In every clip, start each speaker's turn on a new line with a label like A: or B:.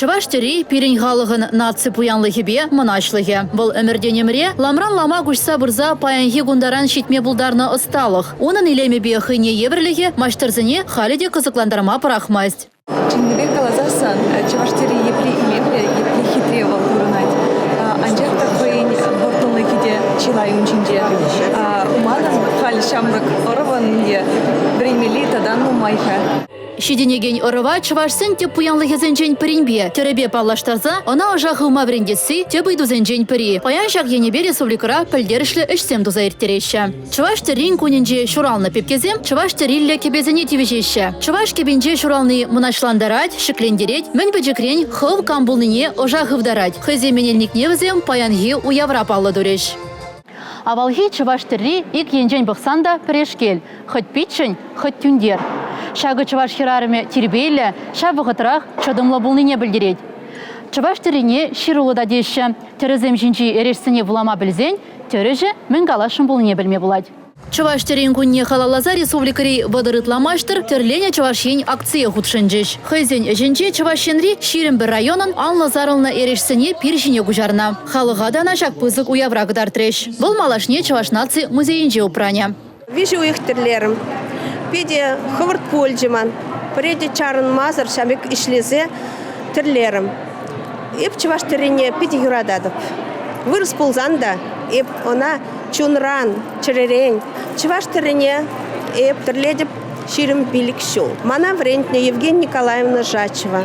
A: Чӑваш тӗрри пирӗн халӑхӑн наци пуянлӑхӗпе мӑнаҫлӑхӗ. Вӑл ӗмӗртен ӗмӗре ламран лама куҫса пырса паянхи кун таран ҫитме пултарнӑ ӑсталӑх. Унӑн илемӗпе хӑйне евӗрлӗхӗ маҫтӑрсене халӗ те кӑсӑклантарма пӑрахмасть.
B: Чӑннипех каласассӑн, чӑваш тӗрри епле илемлӗ, епле хитре вӑл курӑнать. Анчах та хӑйӗн вӑрттӑнлӑхӗ те чылай ун ҫинче. Манӑн халь ҫамрӑк ӑрӑвӑн те вӗренмелли тата нумай-ха.
A: Ҫитӗнекен ӑрӑва чӑвашсен тӗп пуянлӑхӗсенчен пӗринпе, тӗрӗпе паллаштарса ӑна ӑша хывма вӗрентесси тӗп ыйтусенчен пӗри. Паян ҫак енӗпе республикӑра пӗлтерӗшлӗ ӗҫсем туса ирттереҫҫӗ. Чӑваш тӗррин кунӗнче ҫуралнӑ пепкесем чӑваш тӗрриллӗ кӗпесене тивӗҫеҫҫӗ. Чӑваш кӗпинче ҫурални мӑнаҫлантарать, ҫӗклентерет, мӗн пӗчӗкрен хӑв кам пулнине ӑша хывтарать. Хӑйсен менелникне вӗсем паянхи уявра паллӑ турӗҫ. Авалхи чӑваш тӗрри ик енчен пӑхсан та пӗрешкел, хӑть пиччӗн, хӑть тӳнтер. Ҫакӑ чӑваш хӗрарӑмӗ тирпейлӗ, ҫав вӑхӑтрах чӑтӑмлӑ пулнине пӗлтерет. Чӑваш тӗррине ҫыруллӑ та теҫҫӗ. Тӗрӗсем ҫинчи эрешсене вулама пӗлсен тӗрӗҫӗ мӗн каласшӑн пулнине пӗлме пулать. Чӑваш тӗррин кунне халалласа республикӑри 30 ытла маҫтӑр Тӗрленӗ Чӑваш Ен акцие хутшӑнчӗҫ. Хӑйсен ӗҫӗнче Чӑваш Енри 21 районӑн анлӑ сарӑлнӑ эрешсене пир ҫине куҫарнӑ. Халӑха та ӑна ҫак пысӑк уявра кӑтартрӗҫ. Вӑл малашне Чӑваш наци музейӗнче упранӗ.
C: Виҫӗ уйӑх тӗрлерӗм. Питӗ хӑвӑрт пулчӗ ман. Пӗрре те чарӑнмасӑр ҫав пек ӗҫлесе тӗрлерӗм. Эп чӑваш тӗррине питӗ юрататӑп. Вырӑс пулсан та эп ӑна чунран, чӗререн чӑваш тӗррине эп тӗрлетӗп 25 ҫул. Мана вӗрентнӗ Евгения Николаевна Жачева.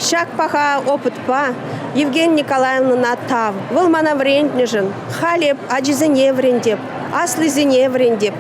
C: Ҫак паха опытпа Евгения Николаевнӑна тав. Вӑл мана вӗрентнӗшӗн халь эп ачисене вӗрентеп, аслисене вӗрентеп.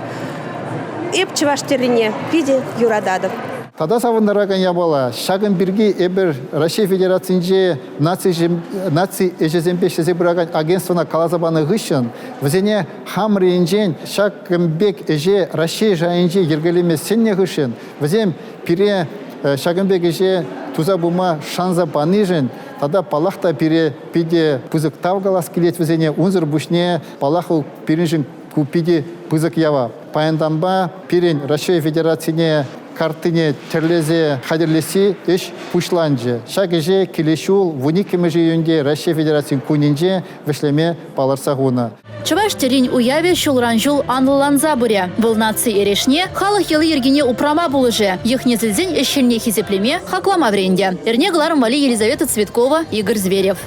C: Эп чӑваш тӗррине питӗ юрататӑп.
D: Тата савӑнтаракан япала, ҫакӑн пирки эпир Раҫҫей Федерацинче наци, наци ӗҫӗсемпе ӗҫлесе пыракан агентствӑна каласа панӑ хыҫҫӑн вӗсене хамӑр енчен ҫакӑн пек ӗҫе Раҫҫей шайӗнче йӗркелеме сӗннӗ хыҫҫӑн вӗсем пире ҫакӑн пек ӗҫе туса пыма шанса панишӗн тата паллах та пире питӗ пысӑк тав калас килет вӗсене. Унсӑр пуҫне, паллах, вӑл пирӗншӗн ку питӗ пысӑк явап. Паянтанпа пирӗн Раҫҫей Федерацине карттине тӗрлесе хатӗрлесси ӗҫ пуҫланчӗ. Ҫак ӗҫе килес ҫул 12-мӗш июньте Раҫҫей Федерацийӗн кунӗнче вӗҫлеме палӑртса хунӑ.
A: Чӑваш тӗррин уявӗ ҫулран-ҫул анлӑланса пырӗ. Вӑл наци эрешне, халӑх йӑли-йӗркине упрама пулӑшӗ, йӑх-несӗлсен ӗҫ-хӗлне хисеплеме, хаклама вӗрентӗ. Эрне кӑларӑм валли Елизавета Цветкова, Игорь Зверев.